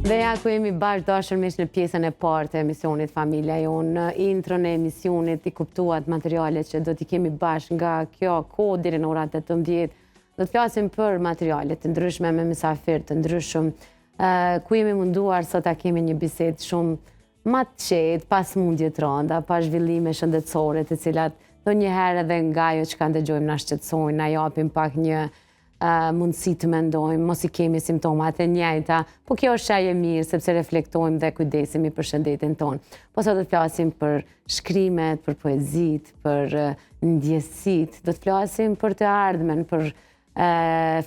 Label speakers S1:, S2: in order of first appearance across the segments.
S1: Dhe ja ku jemi bashkë të dashur miq në pjesën e parë të emisionit Familja Jonë. Në intron e emisionit i kuptuat materialet që do t'i kemi bashkë nga kjo kohë deri në ora 18. Do të flasim për materiale të ndryshme me mysafirë të ndryshëm, ku jemi munduar sot ta kemi një bisedë shumë ma të qetë, pa sëmundje të rënda, pa zhvillime shëndetësore të cilat ndonjëherë edhe nga ajo çka ndëgjojmë na shqetësojnë, na japin pak një mundësi të mendojmë, mos i kemi simptomat e njëjta, po kjo është shenjë e mirë, sepse reflektojmë dhe kujdesemi për shëndetin tonë. Po sot do të flasim për shkrimet, për poezitë, për ndjesitë, do të flasim për të ardhmen, për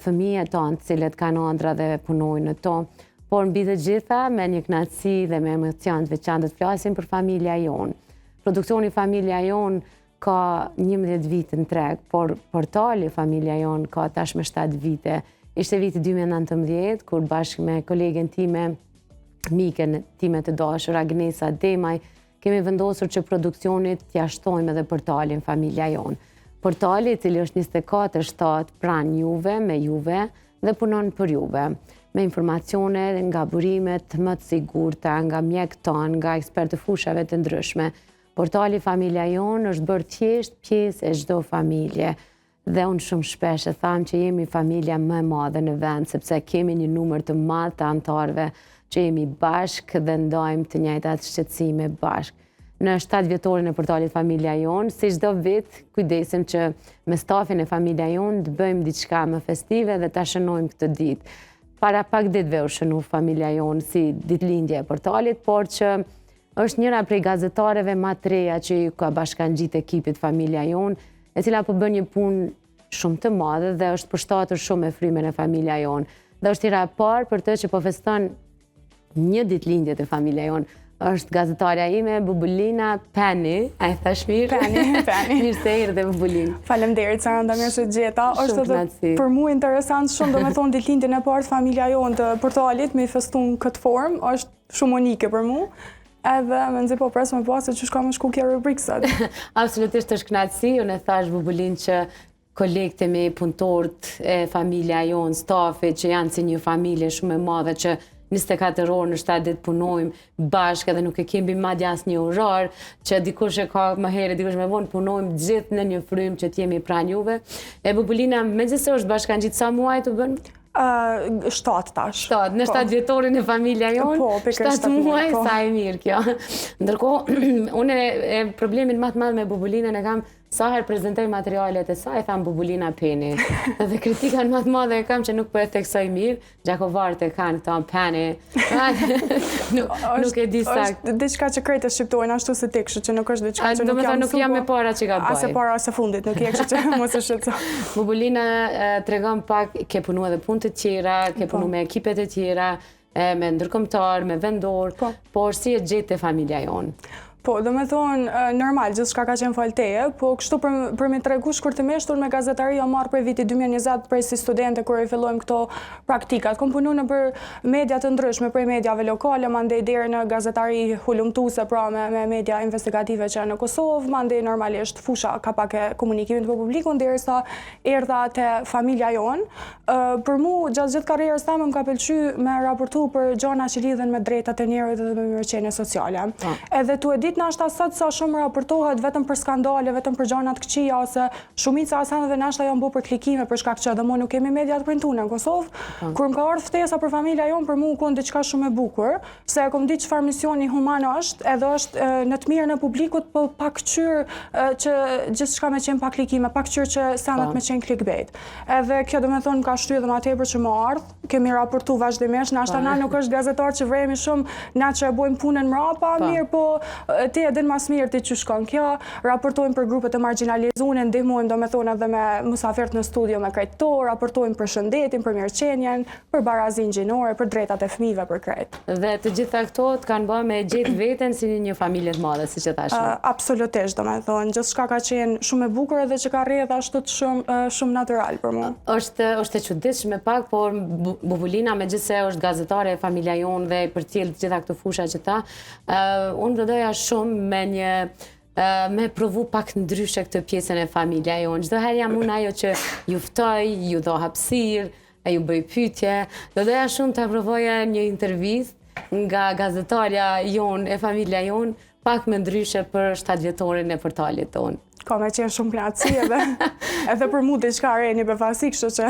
S1: fëmijët tonë, të cilët kanë ëndrra dhe punojnë në to. Por mbi të gjitha, me një kënaqësi dhe me emocion të veçantë do të flasim për familja jonë. Produksioni Familja Jonë ka 11 vite në treg, por portali Familja Jonë ka tashmë 7 vite. Ishte viti 2019, kur bashkë me kolegen time, miken time të dashur, Agnesa Demaj, kemi vendosur që produksionit t'ia shtojmë edhe portalin Familja Jonë. Portali, i cili është 24-7 pranë juve, me juve, dhe punon për juve, me informacione nga burimet më të sigurta, nga mjekët tanë, nga ekspertë të fushave të ndryshme. Portali Familja Jonë është bërë thjesht pjesë e çdo familje. Dhe unë shumë shpesh e tham që jemi familja më e madhe në vend, sepse kemi një numër të madh të anëtarëve që jemi bashkë dhe ndajmë të njëjtat shqetësime bashkë. Në 7 vjetorin e portalit Familja Jonë, si çdo vit, kujdesim që me stafin e Familja Jonë të bëjmë diçka më festive dhe ta shënojmë këtë ditë. Para pak ditëve u shënu Familja Jonë si ditëlindje e portalit, por që Është njëra prej gazetareve ma të reja që iu ka bashkangjit ekipit Familja Jonë, e cila po bën një punë shumë të madhe dhe është përshtatur shumë me frymën e Familja Jonë. Dhe është hera e parë për të që po feston një ditëlindje te Familja Jonë. Është gazetarja ime, Bubulina Penny, a e thash mirë?
S2: Penny, Penny.
S1: Mirë se erdhe, Bubulina.
S2: Faleminderit, Saranda, mirë se të gjeta. Është edhe për mu interesant shumë, domethonë ditëlindjen e parë Familja Jonë të portalit, me i festu në këtë formë, është shumë unike për mu, edhe mezi po pres me pa se qysh ka me shku kjo rubrikë sot.
S1: Absolutisht është kënaqësi, unë e thash Bubulinë që kolegët e mi, punëtorët e familja jonë, stafi që janë si një familje shumë e madhe që 24 orë në 7 ditë punojmë bashkë edhe nuk e kemi madje asnjë orar që dikush e ka më herët, dikush më vonë, punojmë gjithë në një frymë që të jemi pranë juve. E Bubulina, megjithëse është bashkangjitë sa muaj të bën?
S2: 7 tash.
S1: 7, në 7 po. vjetorin e familja jonë, po, 7 muaj, po. sa e mirë kjo. Ndërkohë, unë e, problemin më të madh me Bubulinën e kam sa herë prezentoj materialet e saj, tham Bubulina Peni. Dhe kritikën më të madhe e kam që nuk po e theksoj mirë, gjakovarët e kanë këta Peni. nuk, nuk e di
S2: saktë. Është diçka që krejt e shqiptojnë ashtu si ti, kështu që nuk është diçka që
S1: nuk jam nuk jam e para që gaboj.
S2: As e para as e fundit, nuk je kështu që mos u shqetëso.
S1: Bubulina tregon pak, ke punu edhe punë të tjera, ke punu po. me ekipet e tjera, e, me ndërkombëtar, me vendor, po. por si e gjete familja jonë?
S2: Po, domethonë, normal, gjithçka ka qenë falë teje, po kështu për, për me tregu shkurtimisht, unë me gazetari jam marrë prej vitit 2020, prej si studente, kur i fillojmë këto praktikat. Kom punu nëpër media të ndryshme, prej mediave lokale, mandej deri në gazetari hulumtuese, pra me, me media investigative që janë në Kosovë, mandej normalisht fusha ka pak e komunikimit me publikun, derisa erdha te familja jonë. Për mu, gjatë gjithë karrierës teme më ka pëlqy me raportu për gjana që lidhen me drejtat e njerëzve dhe me mirëqenie sociale. Po. Edhe tu e ditë nashta sot sa shumë raportohet vetëm për skandale, vetëm për gjana të këqija, ose shumica e seneve nashta janë bo për klikime, për shkak që edhe mo nuk kemi media të printune në Kosovë. Po. Kur më ka ardhë ftesa për familja jonë, për mu u konë diçka shumë e bukur, se e kom ditë çfarë misioni human është, edhe është në të mirën e publikut, po pa këqyrë që gjithçka me qenë pa klikime, pa këqyrë që senet po. me qenë clickbait. Edhe kjo domethonë më ka shty edhe ma tepër që me ardhë, kemi raportu vazhdimisht, nashta po. na nuk është gazetar që vrejemi shumë, na që e bojmë punën mrapa, po. mirë po ti e din ma s'miri ti qysh shkon kjo, raportojmë për grupet e margjinalizune, ndihmojmë domethonë edhe me musafirët në studio me krejt to, raportojmë për shëndetin, për mirëqenien, për barazinë gjinore, për drejtat e fëmijëve, për
S1: krejt. Dhe të gjitha këto të kanë bërë me gjetë veten si një familje të madhe, siç e thashë.
S2: Absolutisht, domethonë, gjithçka ka qenë shumë e bukur edhe që ka rrjedhë ashtu shumë shumë natyral për
S1: mua. Është është e çuditshme pak, por Bubulina megjithëse është gazetare e familja jonë dhe i përcjell të gjitha këto fusha që tha, unë do doja shumë me një me provu pak ndryshe këtë pjesën e familja jonë. Çdo herë jam unë ajo që ju ftoj, ju do hapësirë, e ju bëj pyetje. Do doja shumë ta provoja një intervistë. nga gazetarja jonë e familja jonë, pak më ndryshe për 7 vjetorin e portalit tonë.
S2: Ka me qenë shumë knaqësi edhe, edhe për mu diçka re një befasi, kështu që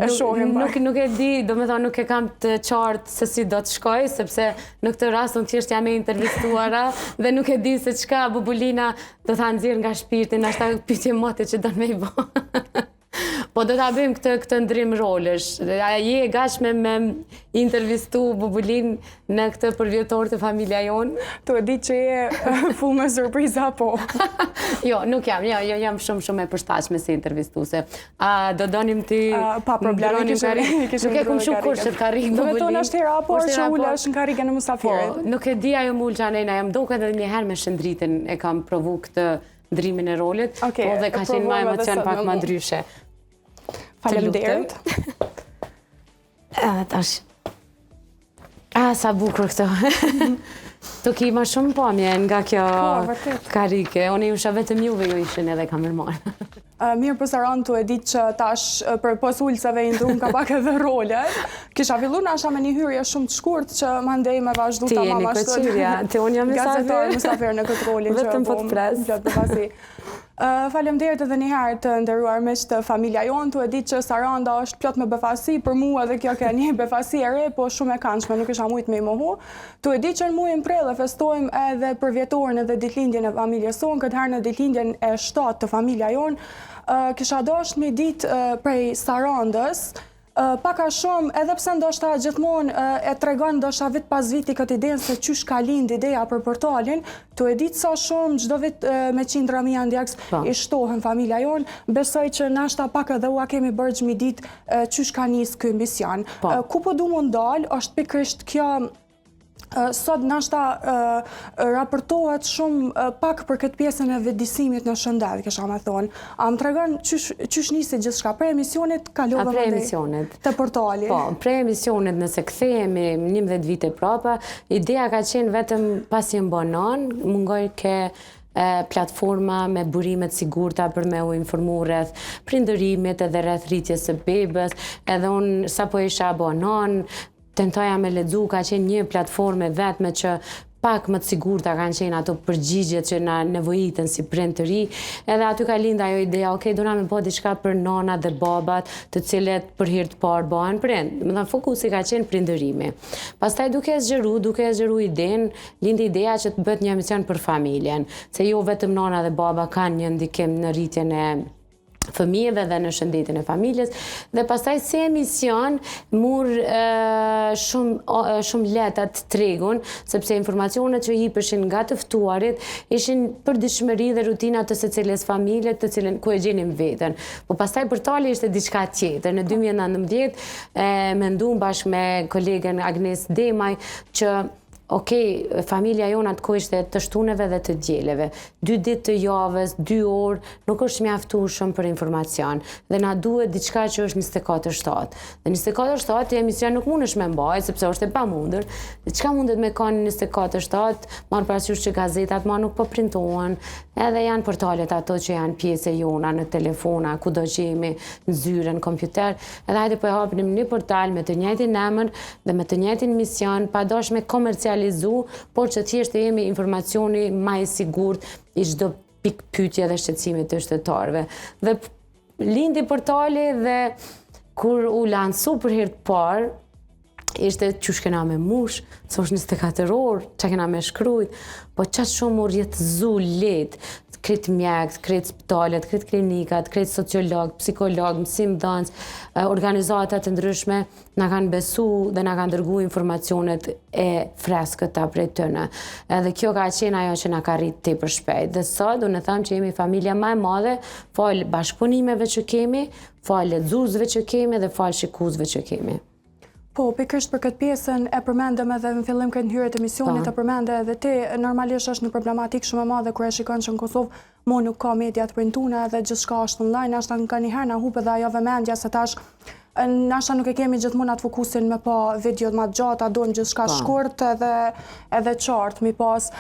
S2: e shohim
S1: nuk, nuk e di, do me thonë nuk e kam të qartë se si do të shkoj, sepse në këtë rast unë thjesht jam e intervistuara dhe nuk e di se çka Bubulina do ta nxjerr nga shpirti, nashta pyetje moti që do me i bo. Po do ta bëjmë këtë këtë ndrim rolesh. A je e gatshme me intervistu Bubulin në këtë përvjetor të familja jonë?
S2: Tu e ditë që je full me surpriza, po.
S1: jo, nuk jam, jo, jo, jam shumë shumë e përshtatshme si intervistuese. A do donim ti
S2: Pa problem, i
S1: kishim, i kishim Nuk e kum shumë kurrë këtë karrikë
S2: Bubulin. Do me thonë është hera e parë që ulesh në karrikën e musafirit.
S1: Po, nuk e di ajo mu ulë qanej, jam duket edhe një herë me Shëndritën e kam provu këtë ndrimin e rolit,
S2: okay,
S1: po dhe ka qenë ma emocion pak ma ndryshe.
S2: Faleminderit.
S1: Edhe tash. A, sa bukur këto. Tu ki ma shumë pamje nga kjo
S2: po,
S1: karrike. Unë ju shoh vetëm juve, ju ishin edhe kamerman.
S2: Mirë po Sarandë tu e ditë që tash përpos ulëseve i ndrrum ka pak edhe rolet. Kisha fillu nashta me një hyrje shumë të shkurt që mandej me vazhdu
S1: ta mama shtë. Ti je nikoqirja, ti unë jam
S2: mysafir. Gazetar mysafir në këtë rolin
S1: që Vetëm po të pres.
S2: Plot befasi. Faleminderit edhe një herë të nderuar miq të familja jonë, tu e ditë që Saranda është plot me befasi, për mua edhe kjo ke një befasi e re, po shumë e kandshme, nuk isha mujtë me i mohu. Tu e ditë që në mujin prill e festojmë edhe përvjetorin edhe ditëlindjen e familjes sonë, këtë herë në ditëlindjen e 7 të familja jonë, kisha dashtë me ditë prej Sarandës, pak a shumë, edhe pse ndoshta gjithmonë e tregon ndoshta vit pas viti këtë idenë se qysh ka lind ideja për portalin, tu e ditë sa shumë çdo vit me qindra mija ndjekës po. i shtohen familja jonë, besoj që nashta pak edhe ua kemi borxh me ditë qysh ka nis ky mision. Po. Ku po du m'u ndal është pikërisht kjo sot nashta raportohet shumë pak për këtë pjesën e vetëdijesimit në shëndet, kisha me thonë. A më tregon qysh, qysh nisi gjithçka prej emisionit kalove
S1: prej emisionit.
S2: Te portali.
S1: Po, prej emisionit nëse kthehemi 11 vite prapa, ideja ka qenë vetëm pasi jam bo nonë, mungojke platforma me burime të sigurta për me u informu rreth prindërimit edhe rreth rritjes së bebës, edhe unë sapo isha bo nonë, tentoja me lexu, ka qenë një platformë e vetme që pak më të sigurta kanë qenë ato përgjigjet që na nevojiten si prind të ri, edhe aty ka lind ajo ideja, ok, dona me bo diçka për nonat dhe babat, të cilët për herë të parë bëhen prind. Domethënë, fokusi ka qenë prindërimi. Pastaj duke e zgjeru, duke e zgjeru idenë, lindi ideja që të bëhet një emision për familjen, se jo vetëm nona dhe baba kanë një ndikim në rritjen e fëmijëve dhe në shëndetin e familjes dhe pastaj si emision mur shumë shumë lehtë atë tregun sepse informacionet që jipeshin nga të ftuarit ishin përditshmëri dhe rutina të secilës familje të cilën ku e gjenim veten. Po pastaj portali ishte diçka tjetër. Në 2019 e mendum bashkë me kolegen Agnes Demaj që Ok, familja jonë atë kohë ishte të shtuneve dhe të dieleve. Dy ditë të javës, dy orë, nuk është mjaftueshëm për informacion. Dhe na duhet diçka që është 24/7. Dhe 24/7 ti emision nuk mundesh me mbajt, sepse është e pamundur. Dhe çka mundet me kanë 24/7, marrë parasysh që gazetat ma nuk po printohen, edhe janë portalet ato që janë pjesë e jona në telefona, kudo që jemi në zyre, në kompjuter, edhe hajde po e hapnim një portal me të njëjtin emër dhe me të njëjtin mision, pa dash me komercializu, por që thjesht të jemi informacioni ma i sigurt i çdo pikëpyetje dhe shqetësimi të qytetarëve. Dhe lindi portali dhe kur u lansu për herë të parë, ishte qysh kena me mush, se është 24 orë, ça kena me shkrujt, po qaq shumë u rrjetëzu lehtë, krejt mjekët, krejt spitalet, krejt klinikat, krejt sociologë, psikologë, mësimdhënës, organizata të ndryshme, na kanë besu dhe na kanë dërgu informacionet e freskëta prej tyne. Edhe kjo ka qenë ajo që na ka rritë tepër shpejt. Dhe sot, unë e them që jemi familja ma e madhe, falë bashkëpunimeve që kemi, falë lexuesve që kemi dhe falë shikuesve që kemi.
S2: Po, pikërisht për këtë pjesën e përmendëm edhe në fillim këtë në hyrje të emisionit, po. e përmende edhe ti, normalisht është një problematikë shumë e madhe kur e shikon që në Kosovë mo nuk ka media të printuna edhe gjithçka është online, ashtu nganjëherë na hup edhe ajo vëmendja se tash. Nashta nuk e kemi gjithmonë atë fokusin me pa videot ma të gjata, dojmë gjithçka po. shkurt edhe edhe qartë mi pas.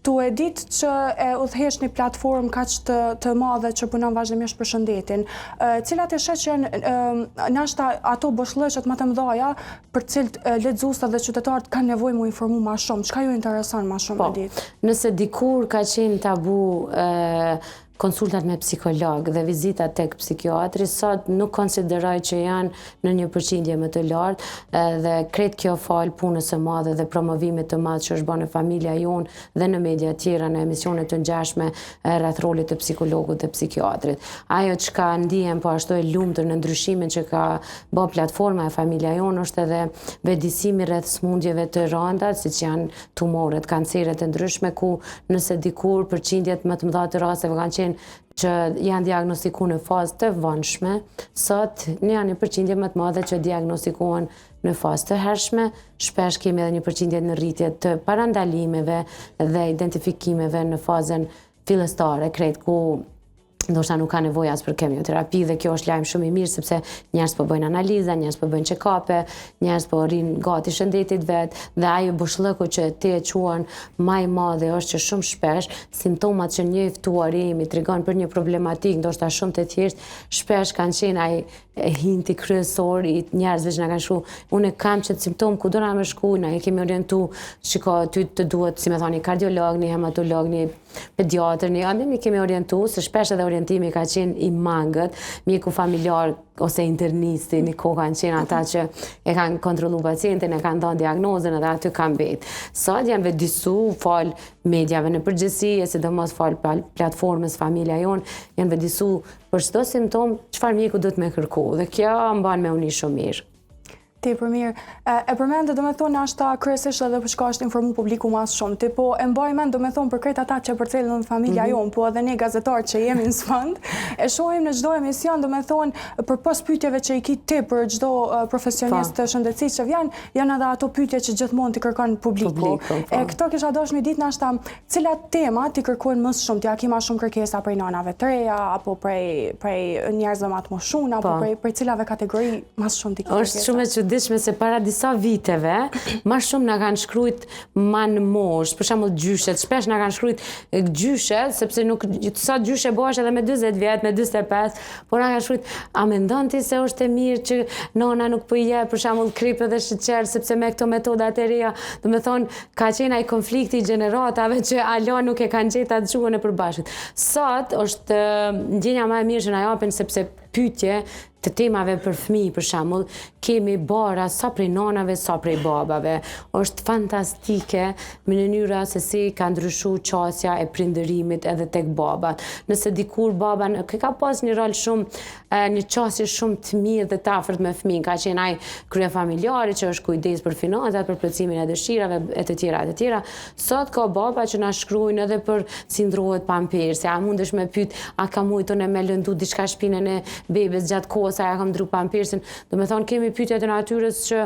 S2: Tu e ditë që e udhëheq një platformë kaq të, të madhe që punon vazhdimisht për shëndetin. Cilat e sheh që janë nashta ato boshllëqet ma të mëdhaja për të cilët lexuesat dhe qytetarët kanë nevojë mu informu ma shumë, çka ju intereson ma shumë
S1: po,
S2: me ditë?
S1: Nëse dikur ka qenë tabu konsultat me psikolog dhe vizitat tek psikiatri, sot nuk konsideroj që janë në një përqindje më të lartë dhe krejt kjo falë punës së madhe dhe promovimit të madh që është bërë në familja jonë dhe në media tjera, në emisione të ngjashme rreth rolit të psikologut dhe psikiatrit. Ajo çka ndihem po ashtu e lumtur në ndryshimin që ka bë platforma e familja jonë është edhe vetëdijsimi rreth sëmundjeve të rënda, siç janë tumoret, kanceret e ndryshme, ku nëse dikur përqindjet më të mëdha të rasteve kanë qenë që janë diagnostiku në fazë të vonshme, sot janë një përqindje më të madhe që diagnostikohen në fazë të hershme, shpesh kemi edhe një përqindje në rritje të parandalimeve dhe identifikimeve në fazën fillestare, krejt ku ndoshta nuk ka nevojë as për kemioterapi dhe kjo është lajm shumë i mirë sepse njerëz po bëjnë analiza, njerëz po bëjnë check-upe, njerëz po rrinë gati shëndetit vet dhe ajo boshllëku që ti e quan ma i madhe është që shumë shpesh simptomat që një i ftuar i imi tregon për një problematikë ndoshta shumë të thjeshtë, shpesh kanë qenë ai hinti kryesor i njerëzve që na kanë shkru, unë e kam qëtë simptom, ku dona me shku, na e kemi orientu, shiko, ty të duhet, si me thonë, një kardiolog, një hematolog, një pediatër, një andin i kemi orientu, se shpesh edhe orientimi ka qenë i mangët, mjeku familjar ose internisti, një kohë kanë qenë ata që e kanë kontrollu pacientin, e kanë dhënë diagnozën edhe aty kanë mbet. Sot janë vetëdijsu falë mediave në përgjithësi, e sidomos falë platformës familja jonë, janë vetëdijsu për çdo simptom, çfarë mjeku duhet me kërku, dhe kjo mban me u ni shumë mirë.
S2: Tepër mirë. E përmende, do me thonë, ashta kryesisht edhe për çka është informu publiku ma s'shumti, po e mbaj mend, do me thonë, për krejt ata që përcjellin familja mm -hmm. jonë, po edhe ne gazetarë që jemi në sfond, e shohim në çdo emision, do me thonë, përpos pyetjeve që i ki ti për çdo profesionist të shëndetësisë që vjen, janë edhe ato pyetje që gjithmonë t'i kërkon publiku. publiku po. E këto kisha dashur me ditë nashta Cilat tema t'i kërkojnë më së shumti? A ki ma shumë kërkesa prej nanave të reja, apo prej, prej njerëzve ma të moshun, apo po. prej, prej cilave kategori ma së shumti ki
S1: kërkesa? Është shumë e çuditshme se para disa viteve, ma shumë na kanë shkrujt ma në moshë, për shembull gjyshet, shpesh na kanë shkrujt gjyshet, sepse nuk, sa gjyshe bëhesh edhe me 40 vjet, me 45, por na kanë shkrujt, a mendon ti se është e mirë që nona nuk po i jep për shembull kripë dhe sheqer, sepse me këto metodat e reja, do me thonë, Ka qenë ai konflikti i gjeneratave që hala nuk e kanë gjetë atë gjuhën e përbashkët. Sot është ndjenja më e mirë që na japin sepse pyetje të temave për fëmijë për shembull, kemi bara sa prej nanave, sa prej babave. Është fantastike mënyra se si ka ndryshu qasja e prindërimit edhe tek babat. Nëse dikur baba ka pas një rol shumë një qasje shumë të mirë dhe të afërt me fëmijën. Ka qenë ai kryefamiljari që është kujdes për financat, për plotësimin e dëshirave e të tjera e të tjera. Sot ka baba që na shkruajnë edhe për si ndrohet pampersi, a mundesh me pyet a ka mujt unë me lëndu diçka shpinën e bebes gjatë kohës sa ja kam ndru pampersin. Do me thonë kemi pyetje të natyrës që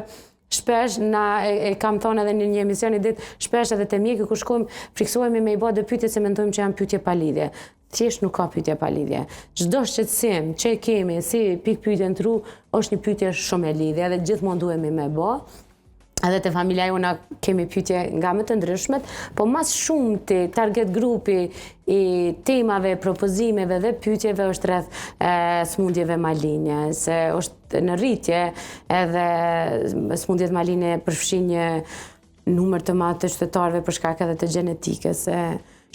S1: shpesh na e, e kam thonë edhe në një emision një ditë, shpesh edhe te mjeki kur shkojmë, friksohemi me i bë do pyetje se mendojmë që janë pyetje pa lidhje. Thjesht nuk ka pyetje pa lidhje. Çdo shqetësim që e kemi si pikëpyetje në tru, është një pyetje shumë e lidhje dhe gjithmonë duhemi me bë. Edhe te familja jona kemi pyetje nga më të ndryshmet, po ma s'shumti target grupi i temave, propozimeve dhe pyetjeve është rreth e, sëmundjeve malinje, se është në rritje edhe sëmundjet malinje përfshin një numër të madh të qytetarëve për shkak edhe të gjenetikës, e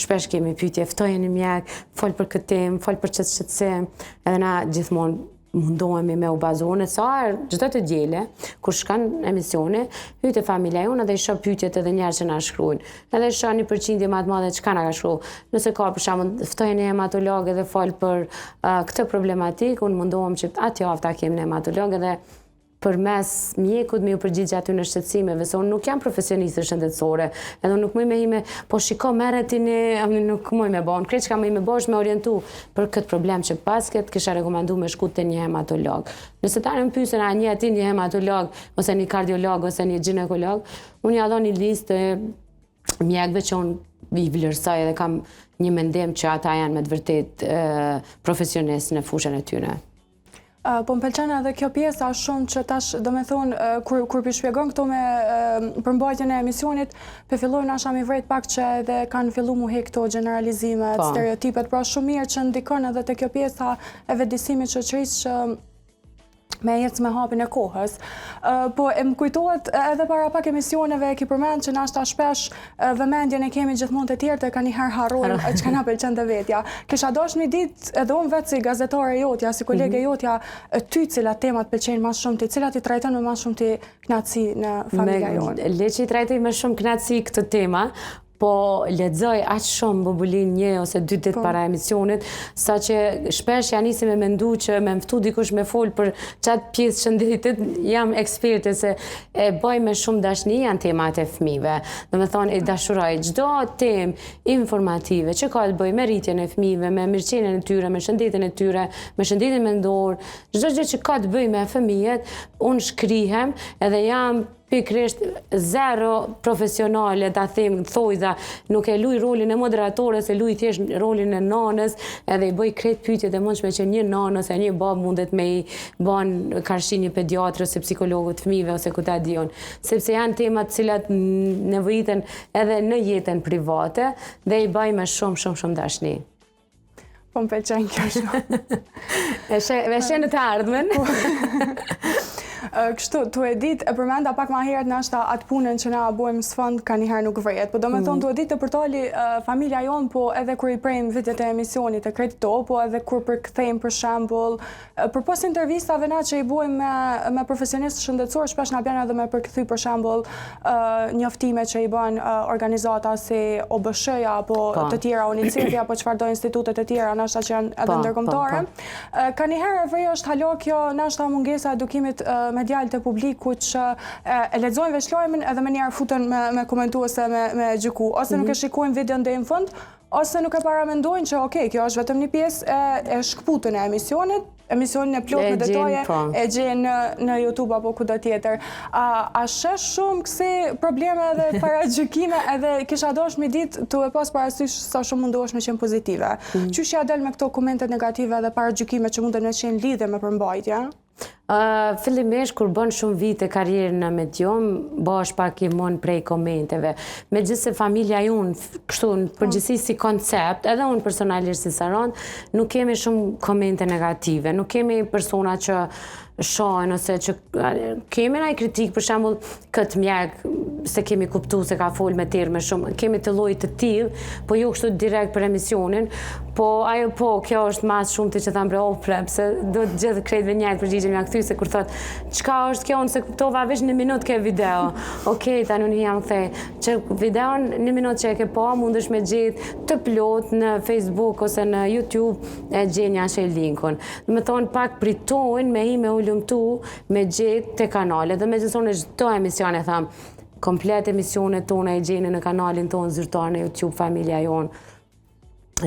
S1: shpesh kemi pyetje, ftoje një mjek, fol për këtë temë, fol për qëtë shqetësim, edhe na gjithmonë mundohemi me u bazu. Unë sa herë, çdo të diele, kur shkon emisioni, hyj te familja jonë dhe i shoh pyetjet edhe njerëz që na shkruajnë. Edhe shoh një përqindje më të madhe çka na ka shkru. Nëse ka për shembull ftoje një hematolog edhe fol për uh, këtë problematikë, unë mundohem që atë javë ta kem një hematolog edhe përmes mjekut me ju përgjigj atyne shqetësimeve, se unë nuk jam profesioniste shëndetësore, edhe unë nuk muj me hi me, po shiko merre ti një, unë nuk muj me bo, unë krejt çka muj me bo është me orientu për këtë problem që pasket, kisha rekomandu me shku te një hematolog. Nëse tani më pysin a njeh ti një hematolog, ose një kardiolog, ose një gjinekolog, unë ja dho një listë mjekëve që unë i vlerësoj edhe kam një mendim që ata janë me të vërtetë profesionistë në fushën e tyne.
S2: Po më pëlqen edhe kjo pjesa shumë që tash, do me thonë, kur, kur p'i shpjegon këto me përmbajtjen e emisionit, pe fillojnë nashta mi vrejt pak që edhe kanë fillu mu hek këto generalizimet, po. stereotipet, pra shumë mirë që ndikon edhe te kjo pjesa e vetëdijesimit shoqërisë që me ecë me hapin e kohës. Po e më kujtohet edhe para pak emisioneve e ki përmend që nashta shpesh vëmendjen e kemi gjithmonë te tjerët e kanjëherë harrojmë çka na pëlqen te vetja. Kisha dashtë me ditë edhe unë vetë si gazetare jotja, si kolege mhm. jotja, ty cilat temat pëlqejnë ma shumë ti, cilat i trajton me ma shumë ti knaqësi në familja jonë.
S1: Le që i trajtoj me shumë knaqësi këto tema, po lexoj aq shumë Bubulin një ose dy ditë po. para emisionit, sa që shpesh ja nisi me mendu që me më dikush me fol për qatë pjesë shëndetit, jam eksperte se e bëj me shumë dashni janë temat e fëmijëve. Do me thonë, e dashuroj çdo temë informative që ka të bëjë me rritjen e fëmijëve, me mirëqenien e tyre, me shëndetin e tyre, me shëndetin mendor, çdo gjë që ka të bëjë me fëmijët, unë shkrihem edhe jam pikërisht zero profesionale, ta them, thojza, nuk e luj rolin e moderatores, e luj thjesht rolin e nanës, edhe i bëj krejt pyetjet e mundshme që një nanë ose një babë mundet me i ban karshi një pediatr ose psikologut të fëmijëve ose ku ta di unë. Sepse janë tema të cilat nevojiten edhe në jetën private dhe i bëj me shumë shumë shumë dashni.
S2: Po më pëlqen kjo
S1: shumë. E sheh, e sheh në të ardhmen.
S2: Po. Kështu, tu e ditë, e përmenda pak ma herët nashta atë punën që na bojmë n'sfond kanjëherë nuk vrehet. Po do me thonë, mm. tu e ditë te portali familja jonë, po edhe kur i prejmë videot e emisionit e krejt to, po edhe kur përkthejmë për shembull, përpos intervistave na që i bojmë me, me profesionistë shëndetësor, shpesh na bjen edhe me përkthy për shembull njoftime që i bën organizata si OBSH-ja apo po. të tjera UNICEF-i apo çfarëdo institute të tjera, nashta që janë edhe po, ndërkombëtare. Po, Kanjëherë e vrej është hala kjo nashta mungesa e edukimit medial të publikut që e lexojnë veç lajmin edhe menjëherë futen me, me komentu ose me, me gjyku, ose nuk e mhm. shikojnë videon deri në fund, ose nuk e paramendojnë që okej, kjo është vetëm një pjesë e, e shkputun e emisionit, emisionin e plotë me detaje po. e gjen në, në YouTube apo kudo tjetër. A, a sheh shumë kësi probleme edhe paragjykime edhe kisha dashtë me ditë tu e pas parasysh sa shumë mundohesh me qenë pozitive. Mm. Qysh ja del me këto komentet negative dhe paragjykime që munden me qenë lidhje me përmbajtje?
S1: Uh, fillimisht, kur bën shumë vite karrierë në medium, bëhesh pak imun prej komenteve. Megjithëse familja jonë, kështu në po. përgjithësi si koncept, edhe unë personalisht si Saron, nuk kemi shumë komente negative, nuk kemi persona që shohen ose që kemi naj kritikë, për shembull, këtë mjek s'e kemi kuptu se ka fol me terme shumë, kemi të llojit të tillë, po jo kështu direkt për emisionin, po ajo po, kjo është ma së shumti që thamë bre, oh, pre, pse do të gjithë krejtve njëjtë përgjigje me ja kthy, se kur thot, çka është kjo, unë s'e kuptova veç një minutë ke video, okej, tani unë jam kthej, që videon një minutë që e ke pa, mundesh me gjetë të plot në Facebook ose në YouTube, e gjen ja qe linkun. Do me thonë, pak pritojnë me hi me hulumtu, me gjetë te kanalet, dhe megjithëse unë çdo emision e tham, komplet emisionet tona i gjeni në kanalin tonë zyrtar në YouTube, familja jonë,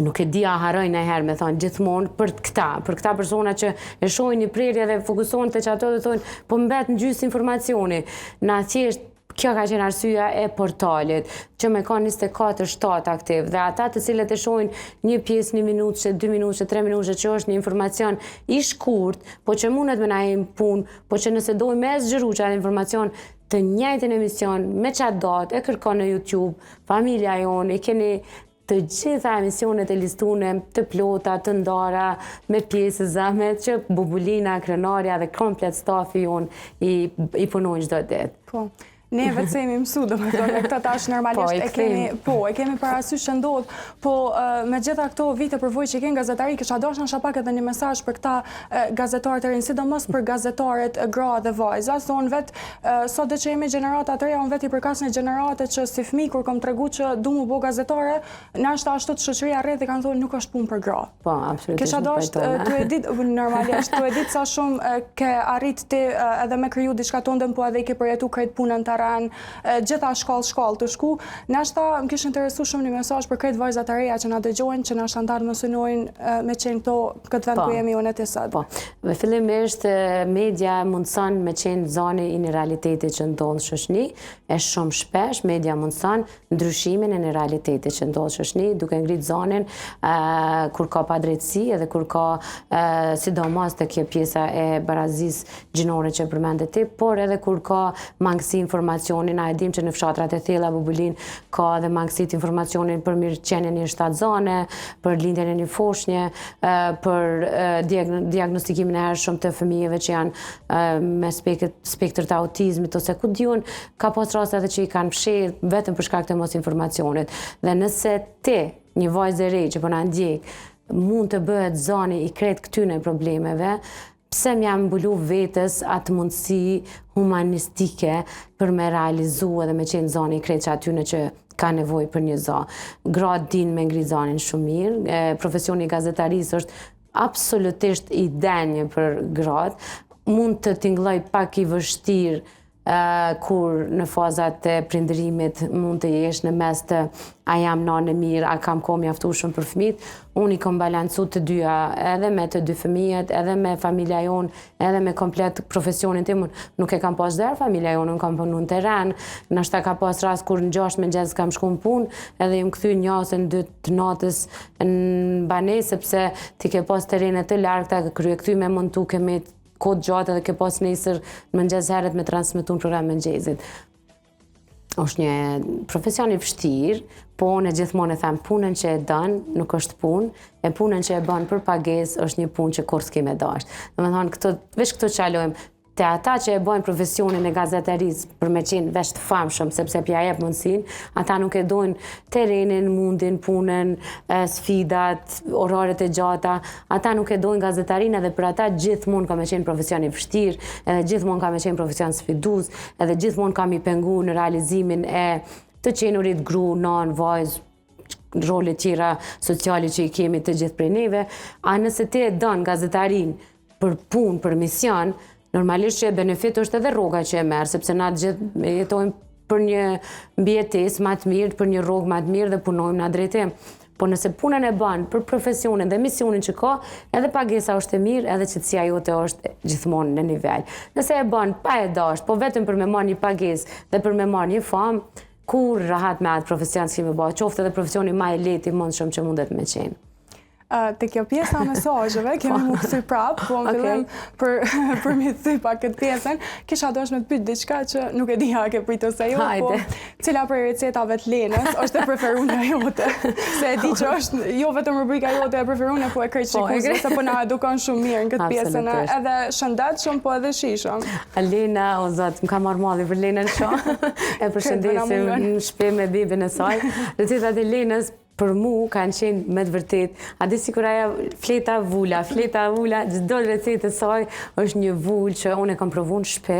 S1: nuk e di a harroj najherë me thonë gjithmonë për këta, për këta persona që e shohin një prerje dhe fokusohen te qato dhe thonë, po mbet në gjysë informacioni. Na thjesht kjo ka qenë arsyeja e portalit, që me kanë 24/7 aktiv dhe ata të cilët e shohin një pjesë një minutëshe, dy minutëshe, tre minutëshe, që është një informacion i shkurt, po që mundet me na hi n'punë, po që nëse dojnë me zgjeru qatë informacion, të njëjtin emision, me qatë datë, e kërkon në YouTube, familja jonë, i keni të gjitha emisionet e listune, të plota, të ndara, me pjesëza, me që Bubulina, Krenarja dhe komplet stafi jonë i, i punojnë çdo
S2: ditë. Po. Ne vetë se jemi mësu, do me thonë, me këta tash normalisht po, e kemi, po, e kemi parasysh që ndodh, po me gjitha këto vite përvojë që ke n'gazetari, kisha dashtë nashta pak edhe një mesazh për këta gazetarët e rinj, sidomos për gazetaret gra dhe vajza, se unë vetë Sot dhe që jemi gjenerata të reja, unë vetë i përkas një gjenerate që si fëmijë kur kom tregu që du mu bo gazetare, nashta ashtu të shoqëria rreth i kanë thonë nuk është punë për
S1: gra. Po, absolutisht.
S2: Kisha dashtë tu e ditë, normalisht, tu e ditë sa shumë ke arrit ti edhe me kriju diçka tënden, po edhe i ke përjetu krejt punën të terren, gjitha shkallë shkallë tu shku. Nashta më kish interesu shumë një mesazh për krejt vajzat e reja që na dëgjojnë, që nashta n't'ardhmen synojnë me qenë këto këtë vend po. ku jemi unë e ti
S1: sot. Po. Me fillimisht media mundëson me qenë zani i një realiteti që ndodh në shoqni, e shumë shpesh media mundëson ndryshimin e një realiteti që ndodh në shoqni, duke ngrit zanin kur ka padrejtësi edhe kur ka sidomos te kjo pjesa e barazisë gjinore që përmende ti, por edhe kur ka mangësi informacioni, na e dim që në fshatrat e thella Bubulin ka edhe mangësi të informacionin për mirëqenien e një shtatzane, për lindjen e një foshnje, për diagnostikimin e hershëm të fëmijëve që janë me spektër të autizmit ose ku di unë, ka pas raste edhe që i kanë fshehë vetëm për shkak të mosinformacionit. Dhe nëse ti, një vajzë e re që po na ndjek, mund të bëhet zani i krejt këtyne problemeve, pse m'ja mbulu vetes atë mundësi humanistike për me realizu edhe me qenë zani i krejt që atyne që ka nevojë për një za. Gratë din me ngrit zanin shumë mirë, e, profesioni i gazetarisë është absolutisht i denjë për gratë, mund të tingëlloj pak i vështirë kur në fazat e prindërimit mund të jesh në mes të a jam nanë e mirë, a kam kohë mjaftueshëm për fëmijët, unë i kom balancu të dyja, edhe me të dy fëmijët, edhe me familja jonë, edhe me komplet profesionin tim, unë nuk e kam pas derë familja jonë, unë kam punu në terren, nashta ka pas rast kur në 6 mëngjes kam shku në punë, edhe jam kthy një ose në 2 të natës në banesë, sepse ti ke pas terrene të largëta, krye kthy me montu, ke met kohë të gjatë edhe ke pas nesër në mëngjes herët me transmetu në program mëngjesit. Është një profesion i vështirë, po unë gjithmonë e them punën që e don nuk është punë, e punën që e bën për pagesë është një punë që kurrë s'ke me dashtë. Domethënë këto veç këto çalojmë te ata që e bëjnë profesionin e gazetarisë për me qenë veç të famshëm, sepse pja jep mundësinë, ata nuk e dojnë terrenin, mundin, punën, sfidat, oraret e gjata, Ata nuk e dojnë gazetarinë edhe për ata gjithmonë ka me qenë profesion i vështirë, edhe gjithmonë ka me qenë profesion sfidues, edhe gjithmonë ka mi pengu në realizimin e të qenurit gru, nanë, vajzë, role tjera sociale që i kemi të gjithë prej neve, a nëse ti e don gazetarinë për punë, për mision, normalisht që benefit është edhe rroga që e merr, sepse na të gjithë jetojmë për një mbijetesë ma të mirë, për një rrogë ma të mirë dhe punojmë në drejtim. Po nëse punën e bën për profesionin dhe misionin që ka, edhe pagesa është e mirë, edhe qetësia jote është gjithmonë në nivel. Nëse e bën pa e dashtë, po vetëm për me marrë një pagesë dhe për me marrë një famë, kurrë rahat me atë profesion s'ki me ba, qoftë edhe profesioni ma i lehtë i mundshëm që mundet me qenë.
S2: Te kjo pjesa e mesazheve, kemi po. mu kthy prapë, po në fillim për, për mi thy pak këtë pjesën, kisha dashtë me të pytë diçka që nuk e di a ke pritë ose jo, po cila prej recetave të Lenës është e preferuna jote, se e di që është jo vetëm rubrika jote e preferuna, po e krejt po, shikusve, se po na edukon shumë mirë në këtë pjesën, edhe shëndetshëm, po edhe shijshëm.
S1: Lena, o zot, më ka marrë malli për Lenën shumë, e përshëndesim në shpi me bibin e saj. Recetat e Lenës, për mu kanë qenë me të vërtet, a di sikur ajo fleta vula, fleta vula, çdo recetë e saj është një vulë që unë e kam provu në shpi,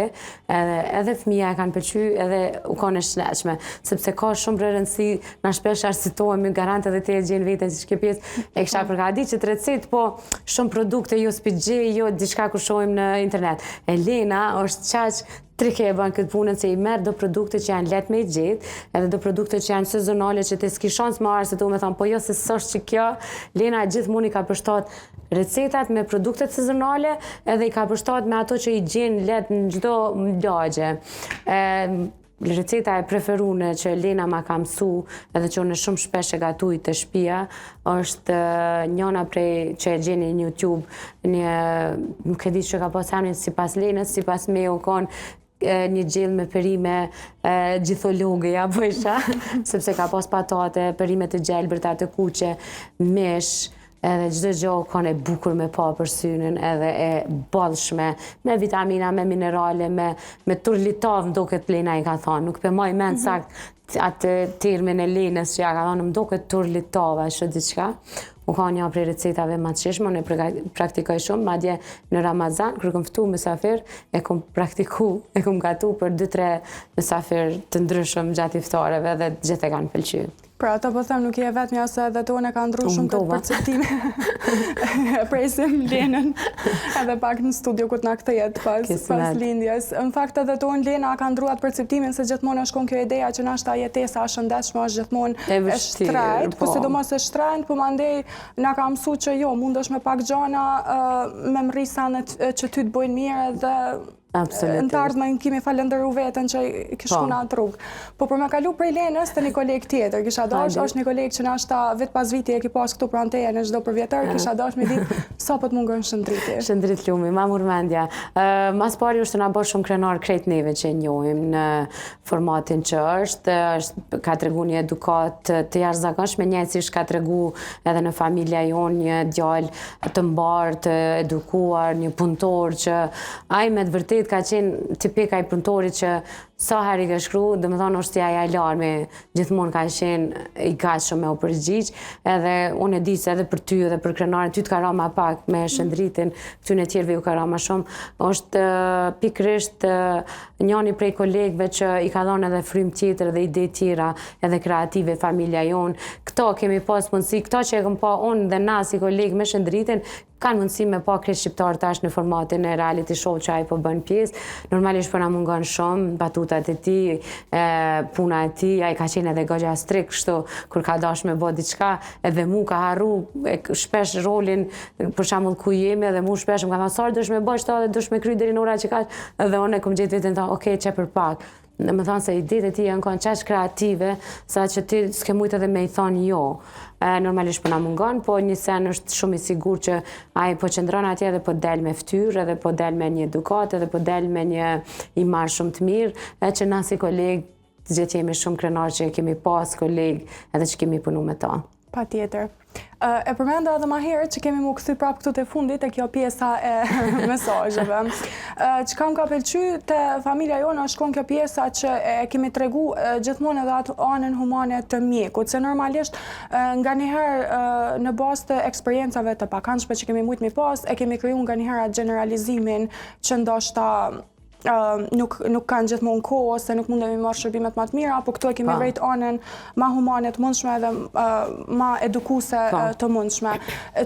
S1: edhe, edhe fëmija e kanë pëlqy, edhe u kanë e shëndetshme, sepse ka shumë rëndësi, na shpesh arsyetohemi, garant edhe ti e gjen veten si shke pjesë, e kisha përgatit qët recetë, po shumë produkte jo s'pi gjej, jo diçka kur shohim në internet. E Lena është qaq Trike e bën këtë punën se i merr do produkte që janë lehtë me i gjetë, edhe do produkte që janë sezonale që ti s'ki shans me arsyetu me thonë, po jo se s'është që kjo, Lena gjithmonë i ka përshtat recetat me produktet sezonale edhe i ka përshtat me ato që i gjen lehtë në çdo lagje. E, receta e preferune që Lena ma ka mësu edhe që unë shumë shpesh e gatuj te shpia, është njëna prej që e gjeni në YouTube, një, nuk e di që ka pas emrin sipas Lenës, sipas me u konë një gjellë me perime gjithologe, ja bëjsha, sepse ka pas patate, perime të gjelbërta, të kuqe, mish, edhe çdo gjë u kon e bukur me pa për synin, edhe e bollshme, me vitamina, me minerale, me, me turlitavë, më doket Lena i ka thonë, nuk pe maj mend mm -hmm. sakt atë termin e Lenës që ja ka thonë, më doket turlitava, që diçka, u ka një prej recetave ma të shijshme, unë e praktikoj shumë, madje në Ramazan, kur kom ftu mysafir, e kom praktiku, e kom gatu për 2-3 mysafir të ndryshëm gjatë iftareve dhe gjithë e kanë pëlqy.
S2: Pra, ato po them nuk je e vetmja se edhe tonë e ka ndru shumë këtë perceptim. E presim Lenën edhe pak në studio ku të na kthehet pas, pas lindjes. Në fakt edhe tonë Lena ka ndru atë perceptimin se gjithmonë është konë kjo ideja që nashta jetesa e shëndetshme është gjithmonë e shtrejtë, po, po sidomos e shtrejtë, po mandej na ka mësu që jo, mundesh me pak gjana me mrri senet që ty të bojnë mirë edhe
S1: Absolutisht.
S2: Në të ardhmen kemi falënderu veten që ki shku po. në atë rrugë. Po për me kalu prej Lenës te një koleg tjetër, kisha dash, është një koleg që nashta vit pas viti e ki pas këtu pranë teje në çdo përvjetor, kisha dash me ditë sa po të mungon Shëndriti.
S1: Shëndrit Lumi, ma mur mendja. Ma s'pari është tu na bo shumë krenar krejt neve që e njohim në formatin që është, është ka tregu një edukatë të jashtëzakonshme, njëjtë siç ka tregu edhe në familja jonë një djalë të mbarë, të edukuar, një punëtor që Ai me të vërtetë ka qenë tipik ai punëtori që sa herë i ke shkru, domethonë është si ai alarmi, gjithmonë ka qenë i gatshëm me u përgjigj, edhe unë e di se edhe për ty edhe për Krenaren, ty të ka ra ma pak me Shëndritin, këtyne tjerëve ju ka ra ma shumë, është pikërisht njani prej kolegëve që i ka dhonë edhe frymë tjetër dhe ide tjera edhe kreative familja jonë, këto kemi pas mundësi, këto që e kom pa unë dhe na si kolegë me Shëndritin, Kanë mundësi me pa krejt shqiptarët tash në formatin e reality show që ai po bën pjesë. Normalisht po na mungon shumë batutat e tij, puna e tij, ai ka qenë edhe goxha strikt kështu kur ka dash me bo diçka, edhe mu ka harru shpesh rolin, për shembull ku jemi edhe mu shpesh më ka thënë sa dush me bo qëto dhe dush me kry deri në ora që kaq, edhe unë e kom gjetë veten thonë, ok, qe për pak. Domethonë se idetë e tij janë kanë qaq kreative, sa që ti s'ke mujtë edhe me i thonë jo. E, normalisht po na mungon, po një sen është shumë i sigur që ai po qëndron atje edhe po del me ftyrë, edhe po del me një edukatë, edhe po del me një imazh shumë të mirë, e që na si kolegë të gjithë jemi shumë krenarë që e kemi pas kolegë edhe që kemi punu me ta.
S2: Patjetër. E përmenda edhe ma herët që kemi mu kthy prapë këtu te fundi te kjo pjesa e mesazheve. Çka më ka pëlqy te familja jonë është konë kjo pjesa që e kemi tregu gjithmonë edhe atë anën humane të mjekut, se normalisht nganjëherë në bazë të eksperiencave të pakëndshme që kemi mujtë mi pas, e kemi kriju nganjëherë atë gjeneralizimin që ndoshta nuk nuk kanë gjithmonë kohë ose nuk mundemi marrë shërbimet më të mira, po këtu e kemi vrejt anën ma humane të mundshme edhe ma edukuese të mundshme.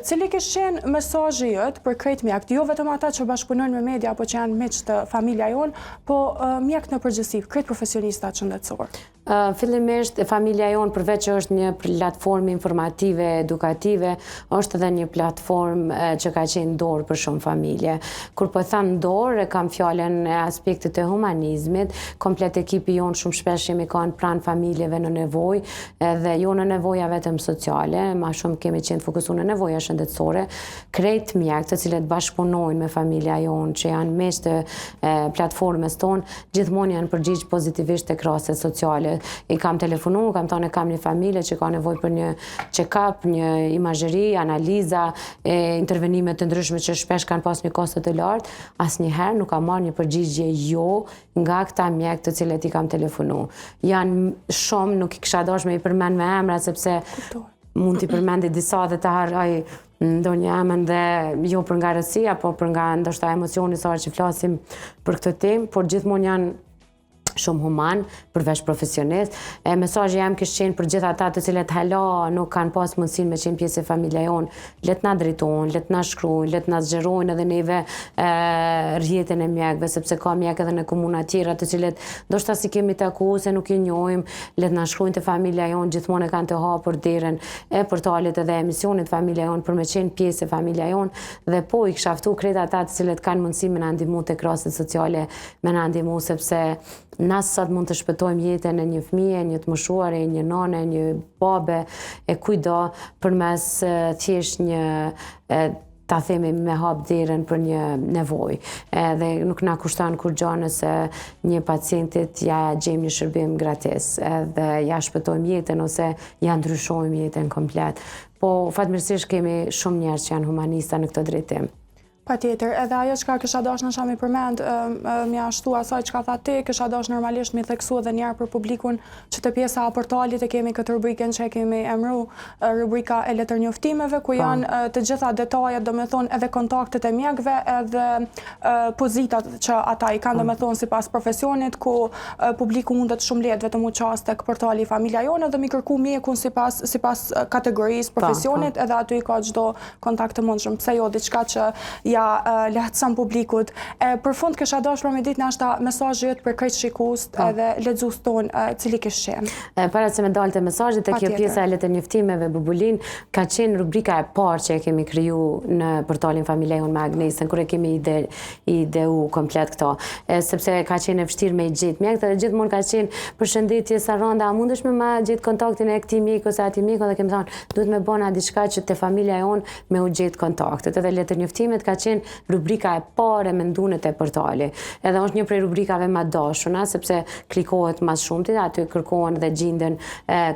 S2: Cili kish qenë mesazhi jot për krejt mjekët, jo vetëm ata që bashkëpunojnë me media apo që janë miq të familja jonë, po mjekët në përgjithësi, krejt profesionistat shëndetësor?
S1: Fillimisht, familja jonë përveç që është një platformë informative, edukative, është edhe një platformë që ka qenë dorë për shumë familje. Kur po them dorë, e kam fjalën e aspektit të humanizmit, komplet ekipi jonë shumë shpesh jemi kanë pranë familjeve në nevojë, edhe jo në nevoja vetëm sociale, ma shumë kemi qenë të fokusuar në nevoja shëndetësore, krejt mjekët të cilët bashkëpunojnë me familja jonë, që janë miq të platformës tonë, gjithmonë janë përgjigj pozitivisht tek rastet sociale. I kam telefonu, kam thonë kam një familje që ka nevojë për një check-up, një imazheri, analiza, e intervenime të ndryshme që shpesh kanë pas një kosto të lartë, asnjëherë nuk kam marrë një përgjigje jo nga këta mjekë të cilët i kam telefonu. Janë shumë, nuk i kisha dash me i përmend me emra, sepse mund t'i përmendi disa dhe të harroj ndonjë emën dhe jo për nga rësia, po për nga ndoshta emocioni sa që flasim për këtë temë, por gjithmonë janë shumë human, përveç profesionist. E mesazhi jem kish qenë për gjithë ata të cilët hala nuk kanë pas mundësinë me qenë pjesë e familja jonë, le të na drejtojnë, le të na shkruajnë, le të na zgjerojnë edhe neve e, rrjetin e mjekëve, sepse ka mjekë edhe në komuna tjera të cilët ndoshta s'i kemi taku ose nuk i njohim, le të na shkruajnë te familja jonë, gjithmonë e kanë të hapur derën e portalit edhe emisionit Familja Jonë për me qenë pjesë e Familja Jonë dhe po i kisha ftu krejt ata të cilët kanë mundësi me na ndihmu tek rastet sociale, me na ndihmu sepse na sot mund të shpëtojmë jetën e një fëmije, një të moshuare, një nane, një babe e kujdo përmes thjesht një ta themi me hap derën për një nevojë. Edhe nuk na kushton kurgjo nëse një pacientit ja gjejmë një shërbim gratis, edhe ja shpëtojmë jetën ose ja ndryshojmë jetën komplet. Po fatmirësisht kemi shumë njerëz që janë humanista në këtë drejtim.
S2: Patjetër, edhe ajo çka kisha dashtë nashta mi përmend, me ia shtu asaj çka tha ti, kisha dashtë normalisht mi theksu edhe njëherë për publikun që te pjesa e portalit e kemi këtë rubrikën që e kemi emru rubrika e letërnjoftimeve, ku janë të gjitha detajet, domethonë edhe kontaktet e mjekëve, edhe pozitat që ata i kanë, domethonë sipas profesionit, ku publiku mundet shumë lehtë vetëm u qasë tek portali Familja Jonë edhe mi kërku mjekun sipas sipas kategorisë, profesionit, edhe aty i ka çdo kontakt të mundshëm, pse jo diçka që ja lehtëson publikut. E për fund kisha dashur për me ditë nashta mesazhi yt për krejt shikuesit po. edhe lexuesit tonë, cili kish
S1: qenë. Para se me dalë te mesazhi te kjo pjesa e letërnjoftimeve Bubulin ka qenë rubrika e parë që e kemi kriju në portalin Familja Jonë me Agnesën kur e kemi ide ideu komplet këto. E, sepse ka qenë e vështirë me i gjetë mjekët edhe gjithmonë ka qenë përshëndetje Saranda, a mundesh me ma gjetë kontaktin e këtij mjeku ose atij mjeku dhe kemi thonë Duhet me bo na diçka që te familja jonë me u gjetë kontaktet. Edhe letërnjoftimet ka qenë rubrika e parë e mendune te portali. Edhe është një prej rubrikave ma dashuna, sepse klikohet ma shumti, aty kërkohen dhe gjinden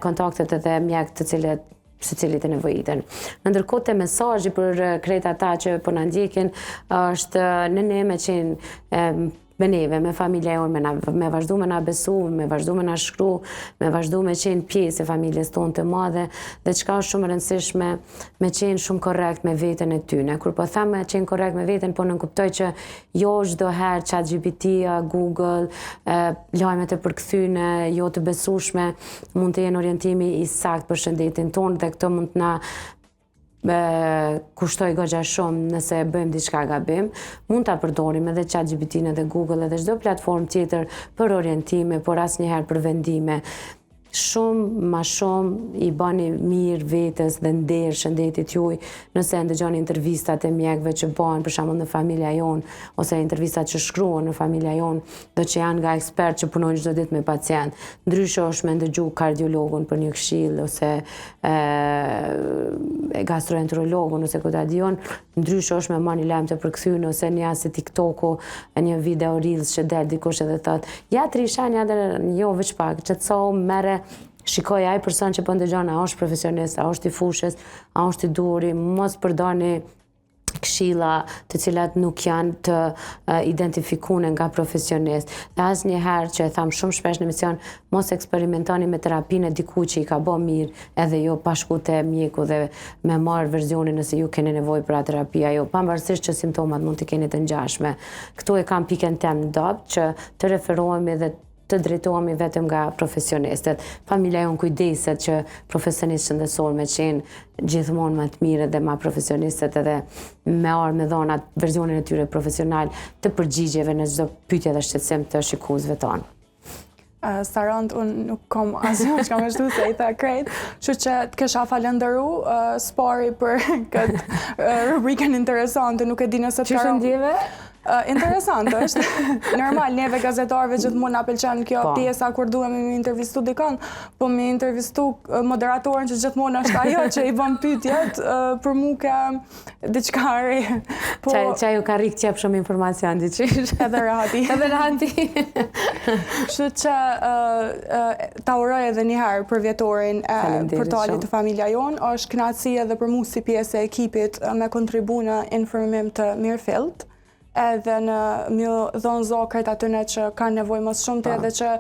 S1: kontaktet edhe mjekët të cilët secilit i nevojiten. Në ndërkohë te mesazhi për krejt ata që po na ndjekin është në ne me qenë me neve, me familja jonë, me, na, me vazhdu me na besu, me vazhdu me na shkru, me vazhdu me qenë pjesë e familjes tonë të madhe, dhe çka është shumë e rëndësishme, me qenë shumë korrekt me veten e tyne. Kur po them me qenë korrekt me veten, po nënkuptoj që jo çdo herë ChatGPT-a, Google, e, lajmet e përkthyne, jo të besueshme, mund të jenë orientimi i saktë për shëndetin tonë dhe këto mund të na kushtojë goxha shumë nëse bëjmë diçka gabim, mund ta përdorim edhe ChatGPT-n edhe Google edhe çdo platformë tjetër për orientime, por asnjëherë për vendime. Shumë ma shumë i bani mirë vetes dhe nder shëndetit juj nëse e ndëgjoni intervistat e mjekëve që bëhen për shembull në familja jonë ose intervistat që shkruhen në familja jonë dhe që janë nga ekspertë që punojnë çdo ditë me pacient. Ndryshe është me ndëgju kardiologun për një këshillë ose e gastroenterologun ose ku ta di unë, ndryshe është me marrë një lajm të përkthyn ose një si TikToku, një video reels që del dikush edhe thot, ja tri shenja dhe jo veç pak, qetësohu, merre, shikoj ai person që po ndëgjon, a është profesionist, a është i fushës, a është i duhuri, mos përdorni këshilla të cilat nuk janë të identifikune nga profesionist. Dhe asnjëherë që e tham shumë shpesh në emision, mos eksperimentoni me terapinë e dikujt që i ka bo mirë, edhe jo pa shku te mjeku dhe me marrë verzionin nëse ju keni nevojë për atë terapi, ajo, pavarësisht që simptomat mund të keni të ngjashme. Këtu e kam pikën tem të dobët që të referohemi dhe të drejtohemi vetëm nga profesionistët. Familja jonë kujdeset që profesionistë shëndetësor me qenë gjithmonë më të mirët dhe ma profesionistët edhe me ardhë me dhonë atë verzionin e tyre profesional të përgjigjeve në çdo pyetje dhe shqetësim të shikuesve
S2: tonë. Sarand, unë nuk kom asgjë çka me shtu se i tha krejt, kështu që të kisha falënderu s'pari për këtë rubrikën interesante, nuk e di nëse
S1: të Qysh u ndjeve?
S2: Interesant është. Normal, neve gazetarëve gjithmonë na pëlqen kjo po. pjesa kur duhemi me intervistu dikon, po me intervistu moderatoren që gjithmonë është ajo që i bën pyetjet, për mu ke diçka e re.
S1: Po Qa ju ka rritë t'jep shumë informacion
S2: diqysh. Edhe
S1: rahati. Edhe rahati.
S2: Kështu që ta uroj edhe një herë përvjetorin e portalit të Familja Jonë, është kënaqësi edhe për mu si pjesë e ekipit me kontribu në informim të mirëfilltë edhe në me ju dhonë zo krejt atyne që kanë nevojë më së shumti po. edhe që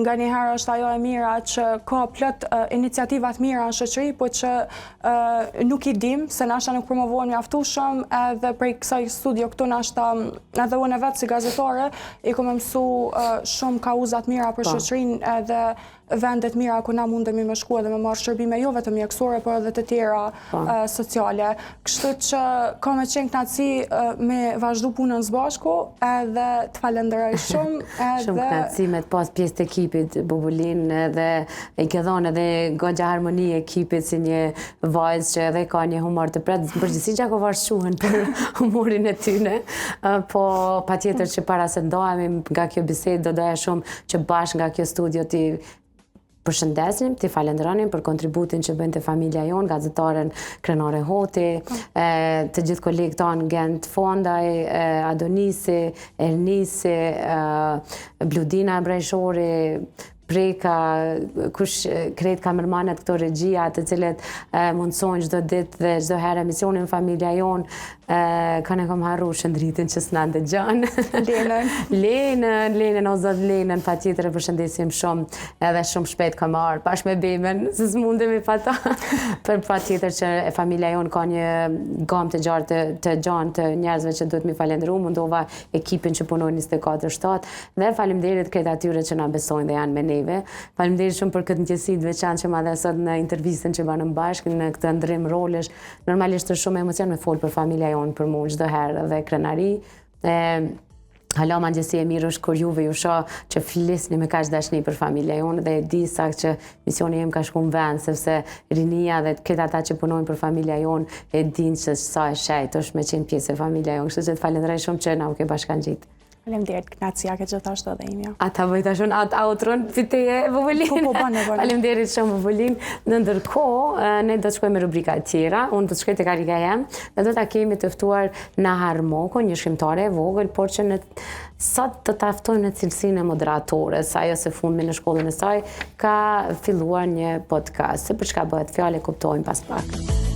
S2: nganjëherë është ajo e mira që ka plot iniciativa të mira në shoqëri, po që nuk i dim, se nashta nuk promovohen mjaftueshëm edhe prej kësaj studio këtu nashta edhe unë vetë si gazetare i kom mësu shumë kauza të mira për po. shoqërinë edhe vende të mira ku na mundemi me shku edhe me marrë shërbime jo vetëm mjekësore, por edhe të tjera po. sociale. Kështu që ka me qenë kënaqësi me vazhdu punën së bashku edhe të falenderoj
S1: shumë. Edhe... Shumë kënaqësi me të pas pjesë të ekipit Bubulin edhe i ke dhonë edhe goxha harmoni ekipit si një vajzë që edhe ka një humor të prehtë, në përgjithësi gjakovarët shquhen për humorin e tyne, po patjetër që para se ndahemi nga kjo bisedë do doja shumë që bashkë nga kjo studio t'i përshëndesnim, t'i falenderonim për kontributin që bëjnë te familja jonë, gazetaren Krenare Hoti, po. të gjithë kolegët tanë Gent Fondaj, Adonisi, Ernisi, Bludina Brajshori, Preka, kush krejt kamermanët këto regjia të cilët mundësojnë çdo ditë dhe çdo herë emisionin familja jonë. Kanë e kom harru Shëndritin që s'na ndëgjon.
S2: Lenën.
S1: Lenën, Lenën, o zot Lenën, patjetër e përshëndesim shumë, edhe shumë shpejt kam ardhë, bashkë me Bemen, se s'mundemi pa ta. Për patjetër që e familja jonë ka një gamë të gjarë të, të gjanë të njerëzve që duhet mi falendru, mundova ekipin që punojnë 24-7, dhe faleminderit krejt atyre që na besojnë dhe janë me neve. Faleminderit shumë për këtë ndjesi të veçantë që ma dhe sot në intervistën që banëm bashkë, në këtë ndërrim rolesh, Normalisht është shumë emocion me folë për familja jonë për mu çdo herë dhe krenari. E, hala ma ndjesi e mirë është kur juve ju shoh që flisni me kaq dashni për familja jonë dhe e di saktë që misioni im ka shku në vend, sepse rinia dhe këtë ata që punojnë për familja jonë e dinë që sa e shejtë është me qenë pjesë e familja jonë. Kështu që të falenderoj shumë që na u ke bashkangjitë.
S2: Faleminderit, kënaqësia ke gjithashtu edhe
S1: imja. A ta bëj tash unë atë outron piteje, Bubulin?
S2: Po, po, bane, bane.
S1: Faleminderit shumë, Bubulin. Në ndërkohë, ne do të shkojmë me rubrika të tjera, unë do të shkoj te karrika jem, dhe do ta kemi të ftuar Nahar Moko, një shkrimtare e vogël, por që në sot do ta ftojmë në cilësinë e moderatores, ajo së fundmi në shkollën e saj ka filluar një podcast. Se për çka bëhet fjalë e kuptojmë pas pak.